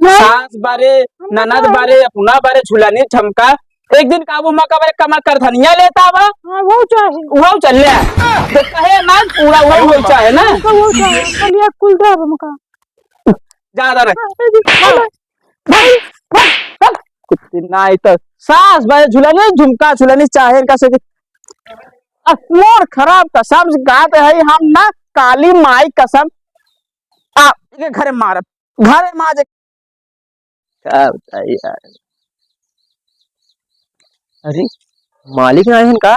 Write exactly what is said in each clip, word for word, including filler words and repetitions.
सास बारे, ननद बारे, अपना बारे, झुलनी झुमका। एक दिन काबू मा कबरे कमर करधनिया लेता बा। हाँ, वो चाहे। वो चल ले। तो कहे ना, पूरा वो, वो चाहे ना। हमका वो चाहे, कलिया कुल दे हमका। ज्यादा ना। हाँ, ये भी भाग, भाग, भाग। कुत्ती नाई तो सास बारे झुलनी झुमका, झुलनी चाहे इनका से। अब मूड खराब कसम से कहते हैं हम ना, काली माई कसम। आ, ये घरे मारब, घरे मार। का बताई यार। अरे, मालिक ना आए हैं का?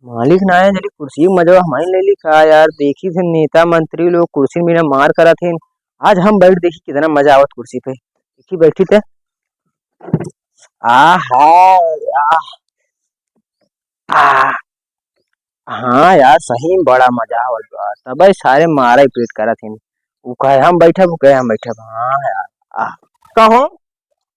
मालिक ना आए, जल्दी कुर्सी में मजा हमारी ले ली का यार। देखी थे नेता मंत्री लोग कुर्सी में ना मार करत हैं, आज हम बैठ देखी कितना मजा आवत कुर्सी पे। देखी बैठी थे। आहा, आह, आह। हाँ यार, सही में बड़ा मजा आवत बा। तबे सारे मारे पीट करत हैं। उ कहे हम बैठब, उ कहे हम बैठब। हाँ यार, आह। कहो,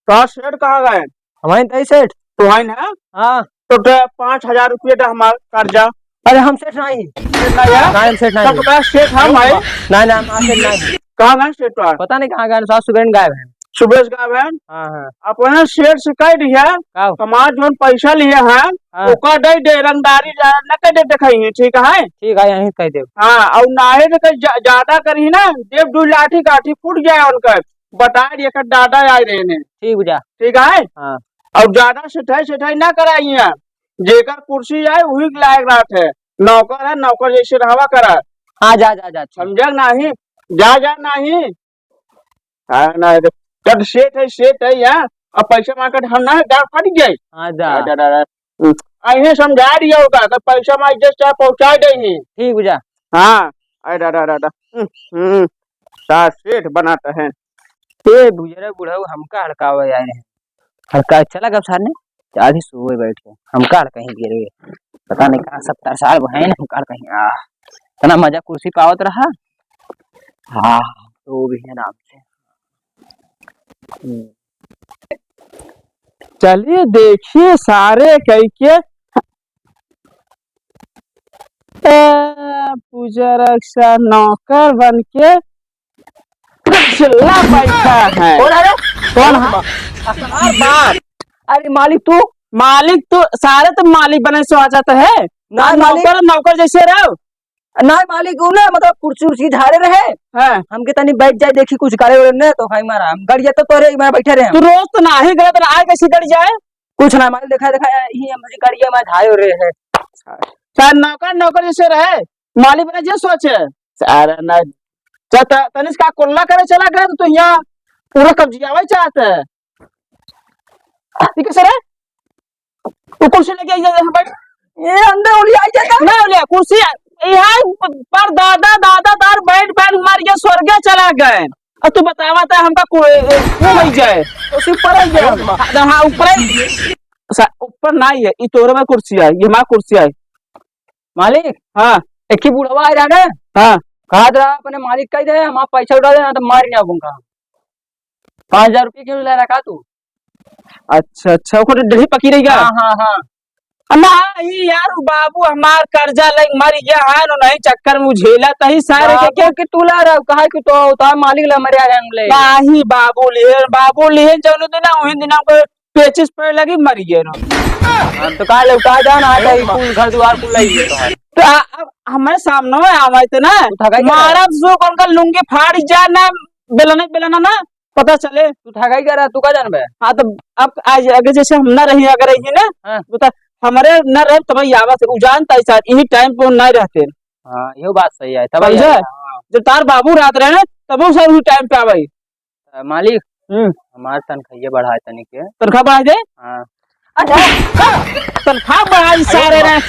का सेठ कहाँ गए? हमारे तई सेठ। तो है ना? हाँ। तो दे पाँच हजार रुपये दे हमार कर्जा। अरे हम सेठ नहीं। सेठ नहीं है? नहीं, हम सेठ नहीं। तब का सेठ हम है? नहीं, नहीं, हम सेठ नहीं। कहाँ गए सेठ तो? पता नहीं कहाँ गए, साहब सुबह गायब है। सुबह गायब है? हाँ, हाँ। अपने सेठ से कह दिया, का? हमार जौन पैसा लिए हैं, हाँ। ओका दे दे, रंगदारी जा-, न कह दे, देखाई है, ठीक है? ठीक है, यहीं कह दे। हाँ, और नाहे तो कहीं जा-, ज्यादा करी ना, देव दू लाठी काठी फूट जाए उनका। बता दिए, एकर दादा आए रहे ने। ठीक बा जा। ठीक है? हाँ। और ज्यादा सेठाई, सेठाई ना कराई है। जेकर कुर्सी आए, वही के लायक रहत है। नौकर है, नौकर जैसे रहवा करा। हाँ, जा, जा, जा, अच्छा। समझा नहीं? जा, जा नहीं। हाँ, ना, जब सेठ है, सेठ है यहाँ। अब पैसा मांगकर हम ना, गाँव फट गए। हाँ, जा। अरे, अरे, अरे। हम्म। अइहे समझा दिया होगा, अगर पैसा मांग दे, चाहे पहुँचा दे ही। ठीक बा जा। हाँ। अरे, अरे, अरे, अरे। हम्म, हम्म। सास सेठ बनाता है। ए बुजुर्ग बुढ़ऊ हमका हड़कावे आए रहे। हड़का चला गब सार ने, चार ही सोए बैठ के। हमका हड़काई गिरे। पता नहीं कहाँ सत्तर साल वो हैं, हमका हड़काई। आ, इतना मजा कुर्सी पावत रहा। हाँ, तो भी है आराम से। हम्म। चलिए देखिए सारे कह के ए, बुजुर्ग सा नौकर बन के चिल्ला बैठा है। कौन है रे? कौन है? असरार बाप। अरे मालिक तू? मालिक तू, सारे तो मालिक बने से आ जाता है। ना आ, मालिक। नौकर, नौकर जैसे रहो। ना मालिक, वो ना मतलब कुर्सी उर्सी झाड़े रहे। हाँ। हमके तनी बैठ जाए, देखी कुछ करे ओरे ने तो भाई मारा। हम गड़िया तो तोरे में बैठे रहे हम। तू रोज तो ना ही गलत ना आए कैसे गड़ जाए? कुछ ना मालिक, देखा, देखा, यही हम जी गाड़िया में धायो रे है। सार नौकर, नौकर जैसे रहे, मालिक बने जे सोचे। सारा ना, च-, त-, तनिष का कोल्ला करे चला गए तो तू यहाँ पूरा कब्जियावे चाहते है। ठीक है सर, वो कुर्सी लेके आइए, यहाँ बैठ। ये अंदर उलिया आइए तो। ना उलिया, कुर्सी यहाँ पर दादा, दादा दार बैठ, बैठ मार के स्वर्गे चला गए। अब तू बतावा त हमका को, को हो जाए। उसी ऊपर आ गया। हाँ, हाँ, ऊपर ही। सा-, ऊपर ना ही है, ई तोरे में कुर्सी है, ये हमार कुर्सी है। मालिक, हाँ। एक ही बुढ़वा आ रहा ना? हाँ। कहा रहा अपने मालिक कह दे, हमारा पैसा उड़ा दे, ना तो मार नहीं आऊंगा। पाँच हजार रुपये किलो ले रखा तू। अच्छा, अच्छा, ओकर डेढ़ी पकी रही का? हाँ, हाँ, हाँ। ना, ई यार, उ बाबू हमार कर्जा लग मर गया है, न नहीं चक्कर में उझेला तही सारे के बाबू के। के तू ला रहा, कहा कि तो उतार मालिक ला मर आ रहे हैं ले। नाही, बाबू लिहे, बाबू लिहे, जौन दिन ना, वही दिन हमको पेचिस पड़े लगी, मर गए ना। हाँ, तो कहा ले उतार जाओ ना, आ जाए, कुल घर दुआर कुल लग गए तो है। तो आ-, अब हमारे सामने में आवे तो ना, उठा के मारब सो कौन का लुंगी फाड़ जा ना, बेलना, बेलना ना, पता चले। तू ठगाई करा, तू का जानबे? हाँ, तो अब आज अगर जैसे हम ना रही, अगर रही ना, हाँ। तो त-, हमारे ना रहे, तब यावा से उजान ताई साथ, इही टाइम पे ना रहते। हाँ, यो बात सही है, तब समझे? यावा, हाँ। जब तार बाबू रात रहे ना, तब वो सर उही टाइम पे आवे। अ, मालिक, हम्म। हमार तनख्वाह बढ़ाए तनी के। तनख्वाह बढ़ाए दे? हाँ। अच्छा, तनख्वाह बढ़ाई सारे ने।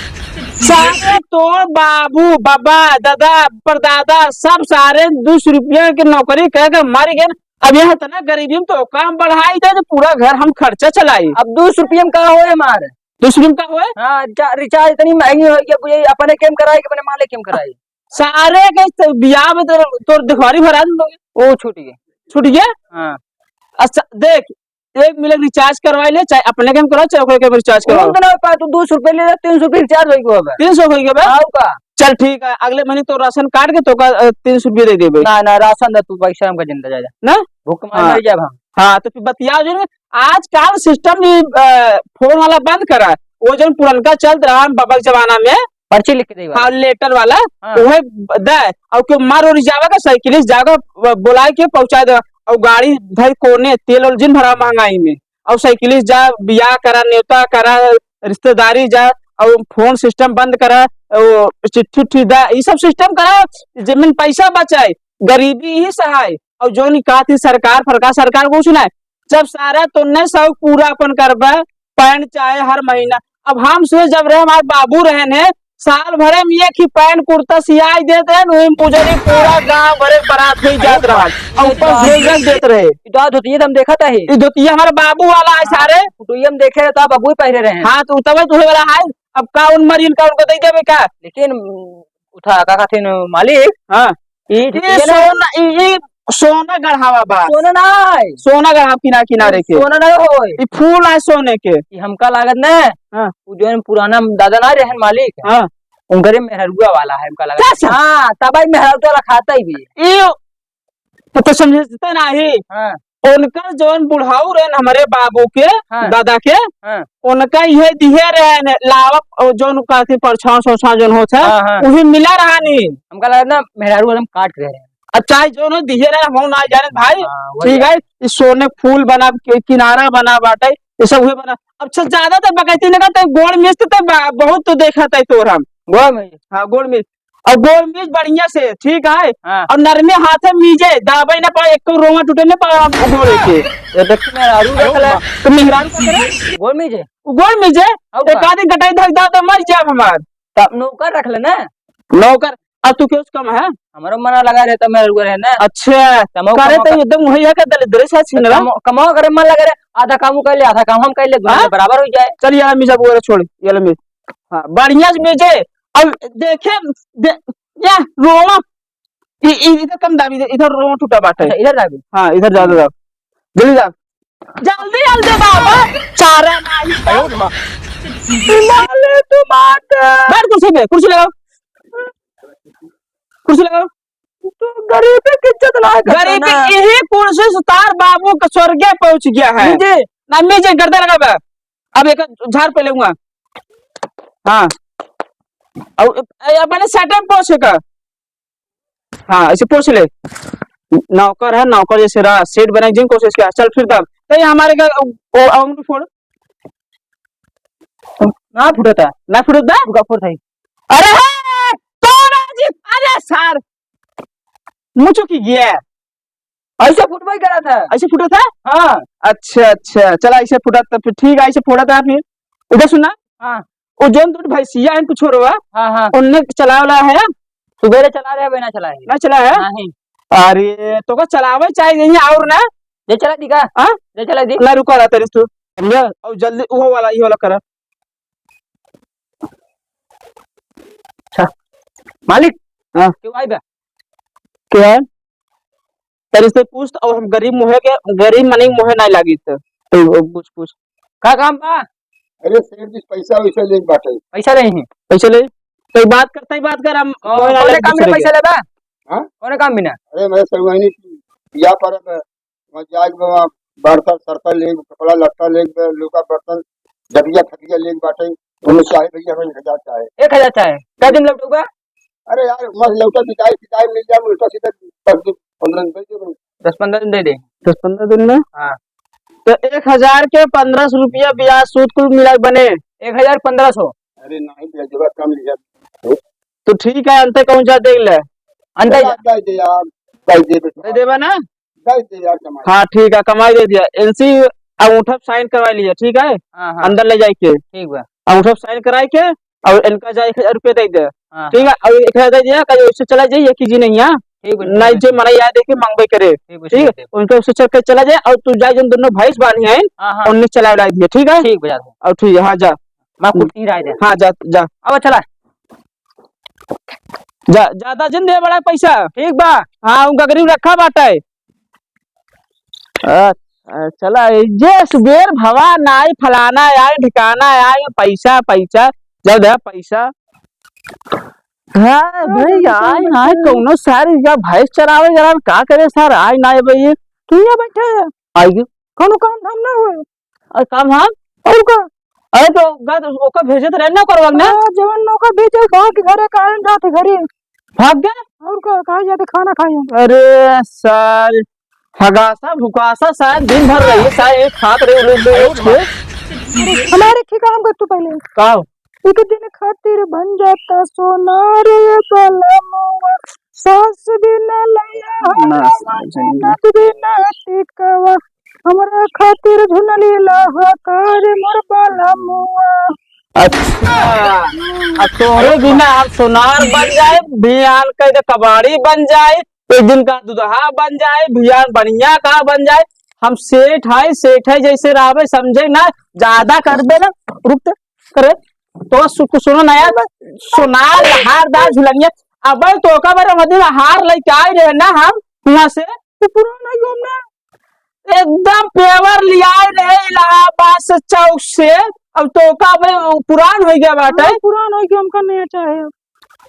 सारे तोर बाबू, बाबा, दादा, परदादा, सब सारे दो सौ रुपया के नौकरी कह के मर गए। अब यहाँ इतना गरीबी में तो काम बढ़ाई दे, तो पूरा घर हम खर्चा चलाई। अब दो सौ रुपया में का होए हमारे? दो सौ रुपया में का होए? हाँ, चा-, रिचार्ज इतनी महंगी हो गई, अब ये अपने केम कराए कि अपने मालिक केम कराए? सारे के तो बियाह में तो तोर दिखवारी भरा दे। ओ, छूट गए। छूट गए? हाँ। अच्छा, देख, एक मिनट रिचार्ज करवा ले, चाहे अपने के में कराओ, चाहे ओकरे के में रिचार्ज करवाओ। कौन देना पा, तू दो सौ रुपये ले ले, तीन सौ रुपये रिचार्ज होई गो बे। तीन सौ होई गो बे? हाँ, का? चल ठीक है, अगले महीने तो राशन कार्ड के तोका, अ, तीन सौ रुपया दे देबे। ना, ना, राशन दा तू, पैसा हमका जिंदा जा, जा। ना? भूख मार हाँ। मर जाब हम। हाँ, तो फिर बतियाओ जो ना, आजकल सिस्टम भी, अ, फोन वाला बंद करा, वो जो पुरनका चलत रहा हम बाबा के जमाना में, पर्ची लिख के देवा। हाँ, लेटर वाला, हाँ। उहे दे, और क्यों मार और जावा का साइकिल से जावा, ब-, बुलाए के पहुँचा दे, और गाड़ी भाई कोने, तेल और जिन भरा महंगाई में, और साइकिल से जा, बियाह करा, नेवता करा, रिश्तेदारी जा, और फोन सिस्टम बंद करा, और चिट्ठी उट्ठी दा, ई सब सिस्टम करा, जेमें पैसा बचाए, गरीबी ही सहाय, और जो निकाती सरकार, फरका सरकार कुछ ना, जब सारा तोन्ने शौक पूरा अपन करबा, पैंट चाहे हर महीना। अब हम से जब रहे, हमारे बाबू रहन है, साल भरे में एक ही पैंट कुर्ता सियाई देत रहन, वही मुजरी पूरा गांव भरे बारात होई जात रहा। और ऊपर से रख देत रहे। ई तो धोतिया तो हम देखत है। ई धोतिया हमारे बाबू वाला है सारे। फोटोया में देखे रहे तो बाबू ही पहरे रहे हैं। हाँ, तो तब तो वाला है। अब का उन मरीन का उनको दे देबे का? लेकिन उठा का कहथिन मालिक? हाँ। ई ई धोतिया ना सोना, ई, ई सोना गढ़ावा बा। सोना ना है। सोना गढ़ावा किनारे, किनारे के। सोना ना होय। ई फूल है सोने के। ई हमका लागत ना, हाँ। उ जौन पुराना दादा ना रहन मालिक, हाँ। उनकरे मेहरुआ वाला है हमका लागत। कैसे? हाँ, तब ही मेहरुआ वाला खाता ही भी। ई तो समझते नाही। हाँ। उनकर जौन बुढ़ाऊ रहन हमरे बाबू के, हाँ। दादा के, हाँ। उनका इहे दिहे रहन लावा, और जौन कहते परछाव सौछाव जौन होत है, हाँ, हाँ। उहे मिला रहा नहीं। हमका लगा ना मेहरारू एकदम काट रहे हैं। अच्छा, ई जौन दिहे रहे, हम ना जाने भाई। हाँ, वही। ठीक है, ई सोने फूल बना के, किनारा बना बाटे, ये सब उहे बना। अच्छा, ज्यादा तो बकैती ना करते, गोड़ मिस तो बा-, बहुत तो देखा था तोर हम। गोड़ मिस? हाँ, गोड़ मिस। और गोड़ मीज बढ़िया से, ठीक है? हाँ। और नरमे हाथे मीजे, दाबे ना पाए, एको रोवा टूटे ना पाए आप घोड़े के। ये देख मेहरारू रख ले। तो मेहरारू का करे? गोड़ मीजे? वो गोड़ मीजे? और एक का? आदमी गटाई धक दाव तो मर जाब हमार। तब नौकर रख ले ना। नौकर? अब तू क्यों कम है? हमारो मना लगा रहे तो मेहरारू रहे ना। अच्छा। कमाओ, करे कमाओ तो कर। एकदम वही है कि दलिद्र से छीन रहा। कमाओ, कमाओ करे मन लगे रे, आधा काम वो कर ले, आधा काम हम कर ले, दोनों हाँ? बराबर हो जाए। चल यार, मीजा वगैरह छोड़, ये ले मीज। हाँ, बढ़िया से बेचे। अब देखे, दे, या, रोवा। इ-, इ-, इधर कम दाबी, इधर, इधर रोवा टूटा बाटे। अच्छा, इधर दाबी। हाँ, इधर ज्यादा दाब। जल्दी दाब। जल्दी, जल्दी दाब। चारा नहीं। आयो रे माँ। माले तू मार दे। बैठ कुर्सी पे, कुर्सी लगाओ। कुर्सी लगाओ। तू गरीबी की इज्जत ना करता गरीबी ना। यही कुर्सी से तार बाबू का स्वर्गीय पहुंच गया है। जी। ना मीजे गर्दन लगा बा। अब एक झाड़ पे लेऊंगा। हाँ। और ए, अपने सेट में पोछ का। हाँ, ऐसे पोछ ले। नौकर है, नौकर जैसे रहा, सेठ बने की जिन कोशिश किया। चल फिर दब। तो ये हमारे का, ओ, ओ, अंगुली फोड़। ना फुटता। ना फुटता? रुका, फोड़ था। अरे हे, कौन है जी? अरे सर, मुँह चुकी गया। ऐसे फुटबो ही करा था। ऐसे फुटा था? हाँ। अच्छा, अच्छा, चला ऐसे फुटा था, फिर ठीक है, ऐसे फोड़ा था फिर। उधर सुना? हाँ। वो जौन दूध भैंसिया है, कुछ हो रहा? हाँ, हाँ। उनने चलावला है? सुबेरे चला रहे, अबे ना चला है। ना चला है? नहीं। अरे, तो का चलावे चाहिए, यहीं और ना? ले चला दी का? हाँ? ले चला दी। ना, रुका रहा तेरे तू। समझा? और जल्दी वो वाला, ये वाला करा। अच्छा, मालिक, हाँ। क्यों आई बा? क्या है? तेरे से पूछ, और हम गरीब मुहे के, गरीब मनई मुहे नहीं लागी तो। तो पूछ, पूछ। का काम बा? अरे सेठ जी, पैसा वैसा लेके बाटे। पैसा नहीं है? पैसा ले? तो बात करता ही बात कर, हम कौन, कोई कौन काम में पैसा लेबा? हाँ? कौन काम बिना? अरे मैं सरुआइनी बियाह पर वहाँ जाए के बा, बर्तन सर्तन लेके, कपड़ा लत्ता लेके, लुगा बर्तन, जबिया खटिया लेके बाटे, ओमे चाहे भैया हमें एक हजार चाहे। एक हजार चाहे? कै दिन लौटउबा? अरे यार, मत लौटा, बिदाई, बिदाई मिल जाए, उल्टा सीधा दस दिन, पन्द्रह दिन दे दे। दस पन्द्रह दिन दे दे। दस पन्द्रह दिन में? हाँ। तो एक हजार के पन्द्रह सौ रुपया ब्याज सूद कुल मिला के बने। एक हजार पन्द्रह सौ? अरे नहीं भैया, जरा कम लिया। तो ठीक है, अंते कौन जा देख ले। अंते चला, जा। दे दे यार, दे दे बेटा। दे देबा ना? दे दे यार, कमाई। हाँ, ठीक है, कमाई दे दिया। एलसी अंगूठा साइन करवा लिया, ठीक है? हाँ, हाँ। अंदर ले जाए के। ठीक बा। अंगूठा साइन कराए के और इनका जा एक हजार रुपया दे दे। हाँ, ठीक है? हाँ। और एक हजार दे दिया, कहीं उससे चला जाइए कि जी नहीं, हाँ? ठीक बा, नहीं, ठीक बा। जे मना याद है कि मांगबे करे। ठीक बा, ठीक है? ठीक बा। उनके उससे चल के चला जाए और तू जाए, जिन दोनों भैंस बांधी हैं, हाँ, हाँ। उनने चला उड़ा दिए, ठीक है? ठीक बा, जा। और ठीक है, हाँ, जा। माँ कुर्सी रह दे। हाँ, जा, जा। अब चला। जा, ज्यादा जिन दे बड़ा पैसा। ठीक बा। हाँ, उनका गरीब रखा बाटे। अ, अ, चला, ए, जे सुबेर भवा नाई, फलाना आई, ठिकाना आई, पैसा, पैसा, जब दे पैसा। हाँ, भाई, आए, आए, कौनो सार या भैंस चरावे गलन, का करे सार, आए ना आए भाई। तू यहाँ बैठे है। आइए। कौनो काम धाम ना हुए। और काम धाम? और का? अरे तो गा-, ओका भेजत रहे ना करवा में। हाँ, जवन ओका भेजे, भाग के घरे, काहे जाते घरे? भाग गए? और का, काहे जाते खाना खाए? अरे सार, हगासा भुकासा शायद दिन भर रही है, शायद एक खात रहे, उलट गए, उठ गए। अरे, हमारे के काम कर तू पहले। का? एक दिन खातिर बन जाता सोना रे बलमुआ, सास बिना लैया ना हमारा समझ में। ननद बिना टिकवा, हमरा खातिर झुनली लाहा कार मोर बलमुआ। अच्छा, अब तोहरे बिना हम सोनार बन जाए, बिहान कह दे कबाड़ी बन जाए, एक दिन का दुदहा बन जाए, बिहान बढ़िया का बन जाए। हम सेठ है, सेठ है जैसे रहबे, समझे ना, ज्यादा कर दे ना, रुक ते, करे। तो सु-, सुनो ना यार, सोनार लहारदार झुलनिया, अब तो का बारे हम दिन हार लेके आए रहे ना हम वहां से। तो पुराना ही हम ना एकदम पेवर लियाए रहे इलाहाबाद से चौक से। अब तो का भाई पुरान हो गया बाटे। हाँ, पुरान हो गया, हमका नहीं चाहे।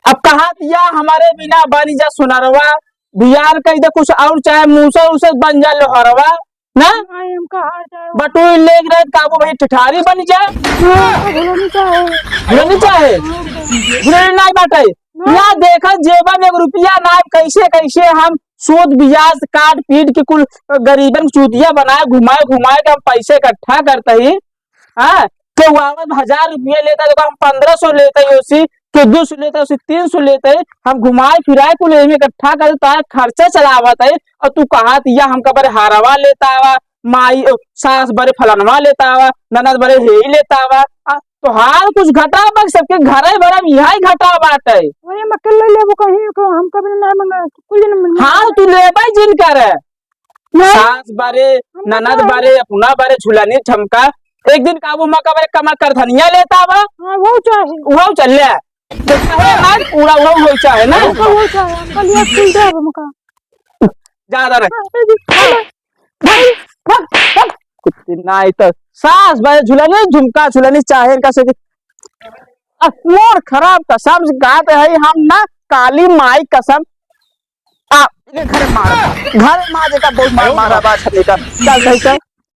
अब कहा दिया हमारे बिना बनी जा सोनारवा, बिहान कह दे कुछ और चाहे मूसा उसे बन जा लोहरवा ना। नहीं, हमका हार जाए। बटुई लेके रहे काबू भाई ठिठारी बन जाए। हाँ, हमका भुलनी चाहे। भुलनी चाहे? हाँ, भुलनी नहीं बाटे। ना। ना देखा जेबा में एक रुपया ना, कैसे कैसे हम सूद ब्याज काट पीट के कुल गरीबन चूतिया बनाए, घुमाए घुमाए के हम पैसे इकट्ठा करते ही। हाँ, केहू आवत हजार रुपया लेता तो हम पन्द्रह सौ लेते ही, ओसी के दो सौ लेते, ओसी तीन सौ लेते, हम घुमाए फिराए कुल एमे इकट्ठा कर तार खर्चा चलावत है। और तू कहा दिया हमका बरे हारवा लेता आवा, माई, ओ, सास बरे फलनवा लेता आवा, ननद बरे हेई लेता आवा। आ, तोहार कुछ घटा बा, सबके घरे बरे इहाँ ही घटा बाटे। अरे, हम अकेले लेबो कहीं को, हम कभी ना मंगा, कुल जन मंगा। हाँ, तू लेबे जिन करे। नहीं। सास बरे, हम ननद बरे, अपना बरे, झुलनी झमका। एक दिन काबू मका बरे कमर करधनिया लेता आवा। हाँ, वो चाहे। वो चल ले। तो चाहे ना, पूरा वो, वो चाहे ना। हमका वो चाहे, हमका लिया कुल दे हमका। ज्यादा ना। हाँ, अरे जी, हाँ। भाई, भाग, भाग। कुत्ती नाई तो सास बरे झुलनी झुमका झुलनी चाहे इनका से। अब मूड खराब कसम से कहत है हम ना, काली माई कसम। आ, ये घर मार, घर मार जेका बहुत मार, मारा बा छनी का। चल, चल, चल।